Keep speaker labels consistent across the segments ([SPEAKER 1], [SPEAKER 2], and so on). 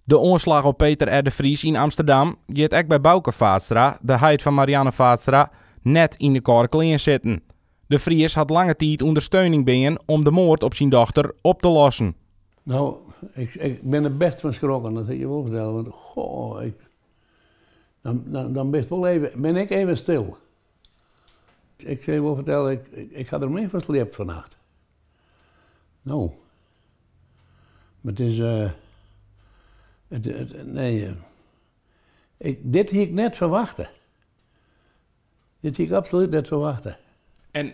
[SPEAKER 1] De oanslach op Peter R. de Vries yn Amsterdam giet ek by Bauke Vaatstra, de heit fan Marianne Vaatstra, net yn de kâlde klean sitten. De Vries hat lange tiid ûndersteuning bean om de moard op syn dochter op te lossen.
[SPEAKER 2] No, ik, ik bin der bêst fan skrokken, dat sil ik je wol fertelle. Want goh, ik, dan, dan, dan bist wol even, bin ik even stil. Ik sil je wol fertelle, ik, ik ha der min fan sliept fannacht. No. Mar it is, it, it, nee, ik, dit hie ik net ferwachte. Dit hie ik absolút net ferwachte.
[SPEAKER 1] En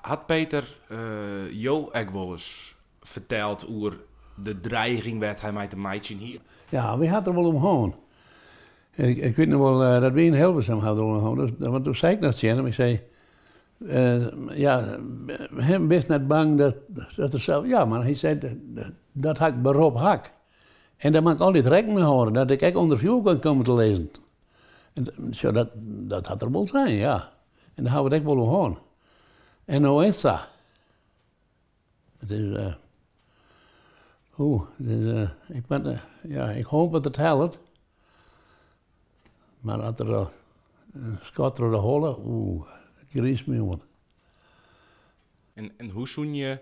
[SPEAKER 1] hat Peter jo ek wolris ferteld oer de dreiging wêr't hy mei te meitsjen hie?
[SPEAKER 2] Ja, wy ha it der wol om hân. Ik, ik wit noch wol, dat wie yn Hilversum ha we der wol om hân. Want doe sei ik noch tsjin him, ik sei, ja, him bist net bang dat, dat er sels, ja, mar hy sei, dat ha ik berop ha ik. En dêr moat ik altyd rekken mei hâlde, dat ik ek ûnder fjoer kan komme te lizzen. En sjoch, dat, dat hat er wol sein, ja. En dêr ha we it ek wol oer hân. En no is it sa. It is, uh, oeh, it is, uh, ik moat, ja, ik hoop dat it hellet. Mar as der in skot troch de holle, oeh, it griist my oan.
[SPEAKER 1] En, en hoe soene je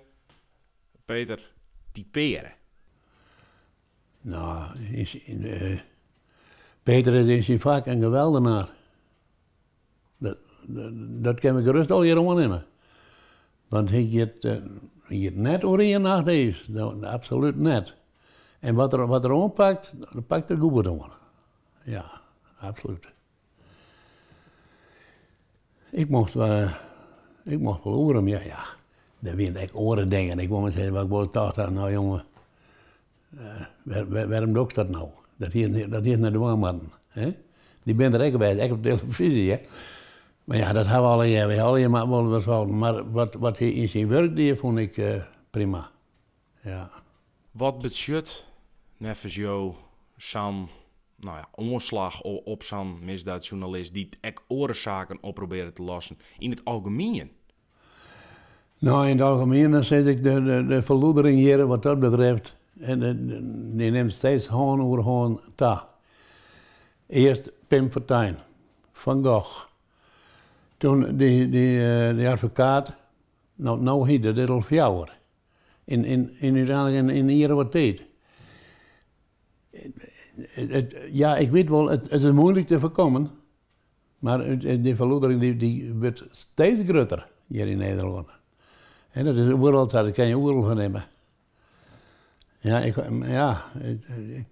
[SPEAKER 1] Peter typearje?
[SPEAKER 2] No, Peter is yn syn fak in geweldenaar. Dat, dat kinne we gerust allegear oannimme. Want hy giet, hy giet net oer ien nacht iis. Absolút net. En wat er, wat er oanpakt, dat pakt er goed oan. Ja, absolút. Ik mocht, ik mocht wol oer him, ja, ja. Der wiene ek oare dingen. Ik wol net sizze wat ik wol tocht ha, no jonge, wêrom dochst dat no? Dat hie, dat hiest net dwaan moatten. Hè? Dy binne der ek west, ek op telefyzje. Hè? Mar ja, dat ha we allegear. Wy ha allegear mar wol wat fouten. Mar wat, wat hy yn syn wurk die, fûn ik prima. Ja.
[SPEAKER 1] Wat betsjut neffens jo sa'n no ja, oanslach op sa'n misdaadsjoernalist dy't ek oare saken op probearret te lossen yn it algemien?
[SPEAKER 2] No, yn it algemien dan sis ik de, de, de ferloedering hjir wat dat betreft, en dy nimt steeds hân oer hân ta. Earst Pim Fortuyn, Van Gogh. Toen dy, dy, dy advokaat, no, no hy, dat is al fjouwer. Yn, yn, yn úteinlik yn, yn in jier of wat tiid. It, ja, ik wit wol, it, it is moeilik te foarkommen, mar dy ferloedering dy, dy wurdt steeds grutter hjir yn Nederlân. En dat is oeral sa, dat kinne je oeral fernimme. Ja, ik, ja, ik, ik,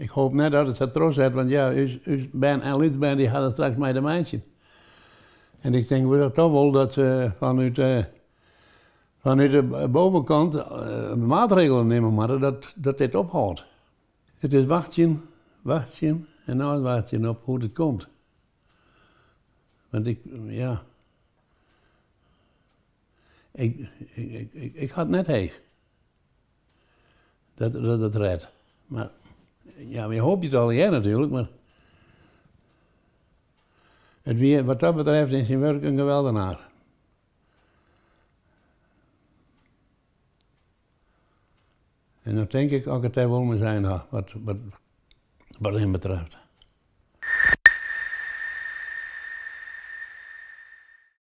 [SPEAKER 2] ik hoop net dat it sa trochset, want ja, ús, ús bern en lytsbern dy ha der straks mei te meitsjen. En ik tink wol toch wol dat se fanút, fanút de bovenkant maatregelen nimme moatte dat, dat dit ophâldt. It is wachtsjen, wachtsjen en noch wachtsjen op hoe't it komt. Want ik, ja. Ik, ik, ik, ik ha it net heech. Dat dat it rêdt. Mar ja, wy hoopje it allegear natuerlik, mar it wie wat dat betreft yn syn wurk in geweldenaar. En dan tink ik as ik it dêr wol mei sein ha, wat, wat, wat him betreft.